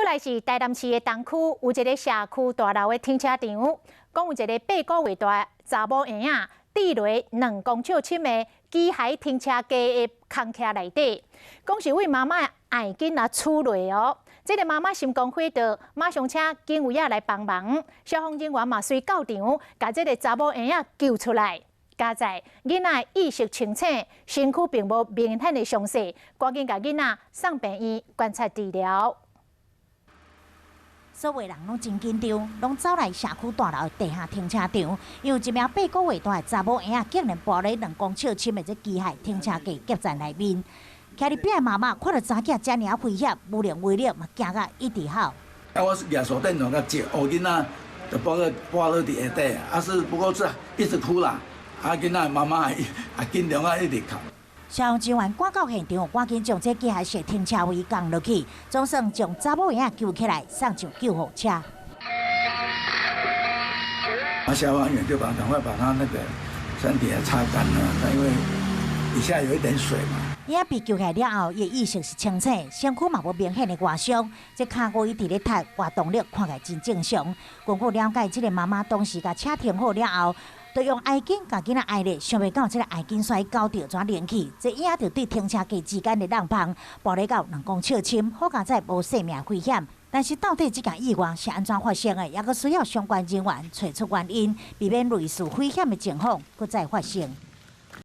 來是台南市的東區，有一个社區大樓的停車場，講有一个8個月大查某嬰仔跌落2公尺深的機械停車架的空隙內底，講是為媽媽愛緊來取落哦。這个媽媽心肝火著，馬上請警衛仔來幫忙，消防人員嘛隨到場，共這个查某嬰仔救出來。佳哉囡仔意識清醒，身軀並無明顯的傷勢，趕緊共囡仔送病院觀察治療。所有人攏真緊張，攏走來社區大樓地下停車場，因為一名8個月大的查某嬰仔竟然跋佇2公尺深的這機械停車架夾層內面。徛佇邊的媽媽看著查囝遮爾危險，無能為力，嘛驚甲一直哭。啊，我是舉手電筒共照，哦，囡仔就跋落佇下底，啊是不過是一直哭啦，啊囡仔媽媽也緊張啊一直哭。消防人員趕到現場，趕緊將這機械式停車位降落去，總算將查某嬰仔救起來，送上救護車。啊，消防員就把趕快把他那個身體擦乾了，因為底下有一點水嘛。嬰仔被救起來了後，伊意識是清醒，身軀嘛無明顯的外傷，這跤骨一直咧踢，活動力看起來真正常。根據了解，這个媽媽當時共車停好了後，就用衣襟共囡仔翳咧，想袂到這个衣襟煞攪著怎連去，這嬰仔就對停車架之間的罅縫，跋咧到2公尺深，好佳哉無性命危險。但是到底這件意外是按怎發生的，猶閣需要相關人員揣出原因，避免類似危險的情況閣再發生。